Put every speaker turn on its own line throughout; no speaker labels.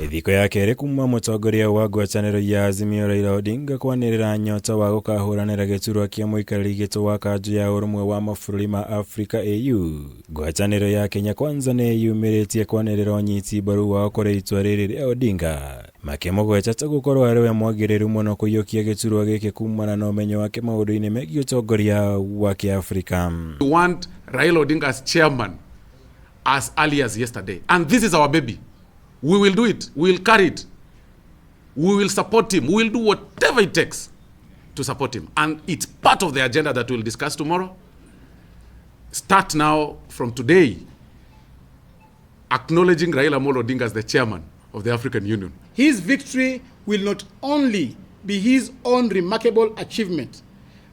Thikũ ya kerĩ kuma mũtongoria wa ngwatanĩro ya Azimio Raila Odinga kwanĩrĩra nyota wa gũkahũranĩra gĩturwa kĩa mũikarĩri gĩtĩ wa kanjũ ya ũrũmwe wa mabũrũri ma Afrika AU. Ngwatanĩro ya Kenya Kwanza nĩ yumĩrĩtie kwanĩrĩra ũnyiti mbaru wao kũrĩ itua rĩrĩ rĩa Odinga, makĩmũgweta ta gũkorwo arĩ we mwagĩrĩru mũno kũiyũkia gĩturwa gĩkĩ kumana na ũmenyo wake maũndũ-inĩ megiĩ ũtongoria wa kĩafrika.
We want Raila Odinga as chairman as early as yesterday. And this is our baby. We will do it. We will carry it. We will support him. We will do whatever it takes to support him. And it's part of the agenda that we'll discuss tomorrow. Start now from today, acknowledging Raila Amolo Odinga as the chairman of the African Union.
His victory will not only be his own remarkable achievement,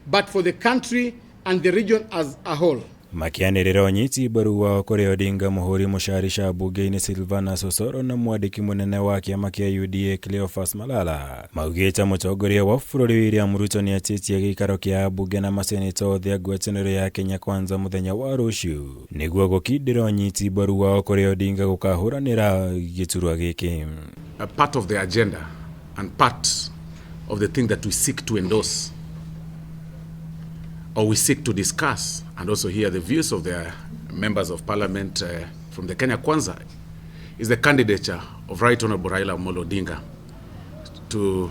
but for the country and the region as a whole.
Makĩanĩrĩra ũnyiti mbaru wao kũrĩ Odinga, mũhũri mũcarica mbunge-inĩ Silvana Osoro na mwandĩki mũnene wa kĩama kĩa UDA Cleophas Malala maugĩte mũtongoria wa bũrũri William Ruto nĩatĩtie gĩikaro kĩa ambunge na maseneta othe a ngwatanĩro ya Kenya Kwanza mũthenya wa rũciũ nĩguo gũkindĩra ũnyiti mbaru wao kũrĩ Odinga gũkahũranĩra gĩturwa gĩkĩ.
A part of the agenda and part of the thing that we seek to endorse or we seek to discuss and also hear the views of the members of parliament from the Kenya Kwanza is the candidature of Right Honorable Raila Amolo Odinga to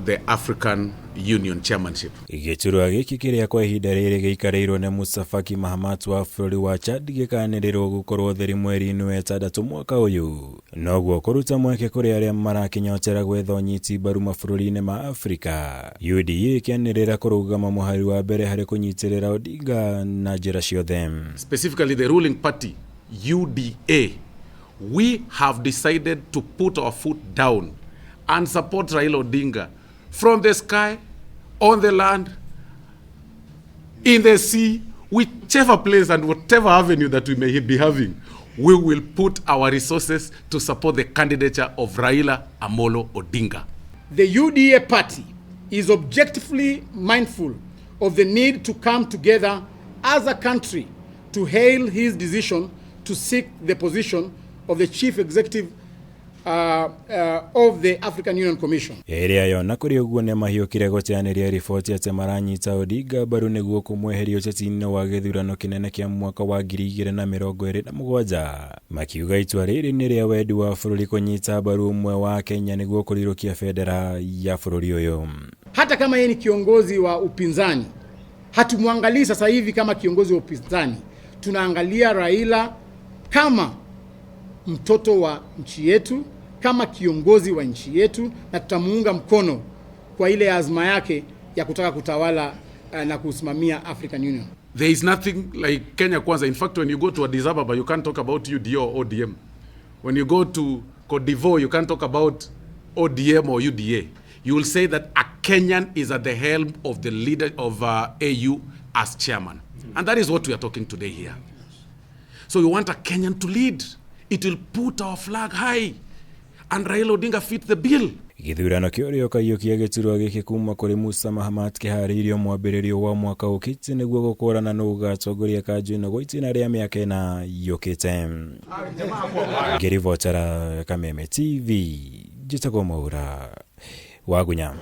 the African Union chairmanship.
Gĩturwa gĩkĩ kĩrĩa kwa ihinda rĩrĩ gĩikarĩirwo nĩ Musa Faki Mahamat wa bũrũri wa Chad gĩkanĩrĩrwo gũkorwo theri mweri-inĩ wa ĩtandatũ mwaka ũyũ, noguo kũruta mweke kũrĩ arĩa marakĩnyotera gwetha ũnyiti mbaru mabũrũri-inĩ ma Afrika. UDA ĩkĩanĩrĩra kũrũgama mũhari wa mbere harĩ kũnyitĩrĩra Odinga na njĩra ciothe.
Specifically the ruling party, UDA, we have decided to put our foot down and support Raila Odinga from the sky, on the land, in the sea, whichever place and whatever avenue that we may be having, we will put our resources to support the candidature of Raila Amolo Odinga.
The UDA party is objectively mindful of the need to come together as a country to hail his decision to seek the position of the chief executive of the African Union Commission.
Ĩrĩa yo na kũrĩ ũguo nĩmahiũkire gũteanĩria riboti atĩ maranyita Odinga mbaru nĩguo kũmweheria ũteti-inĩ wa gĩthurano kĩnene kĩa mwaka wa 2027, makiuga itua rĩrĩ nĩ rĩa wendi wa bũrũri kũnyita mbaru ũmwe wa Kenya nĩguo kũrirũkia bendera ya bũrũri ũyũ.
Hata kama yeye ni kiongozi wa upinzani, hatumwangalii sasa hivi kama kiongozi wa upinzani, tunaangalia Raila kama mtoto wa nchi yetu, kama kiongozi wa nchi yetu, na tutamuunga mkono kwa ile azma yake ya kutaka kutawala na kusimamia African Union.
There is nothing like Kenya Kwanza. In fact, when you go to Addis Ababa, you can't talk about UDA or ODM. When you go to Cote d'Ivoire, you can't talk about ODM or UDA. You will say that a Kenyan is at the helm of the leader of AU as chairman. And that is what we are talking today here. So we want a Kenyan to lead. It will put our flag high. And Raila Odinga fit the bill.
Gĩthurano kĩa ũrĩa ũkaiyũkia gĩturwa gĩkĩ kuma kũrĩ Musa Mahamat kĩharĩirio mwambĩrĩrio wa mwaka ũkĩte nĩguo gũkũrana nũ ũgatongoria kanjũ ĩno gwa itĩna rĩa mĩaka 4 yũkĩte. Ngĩribotera Kameme TV, njĩtagwo Mwaura Wagunya.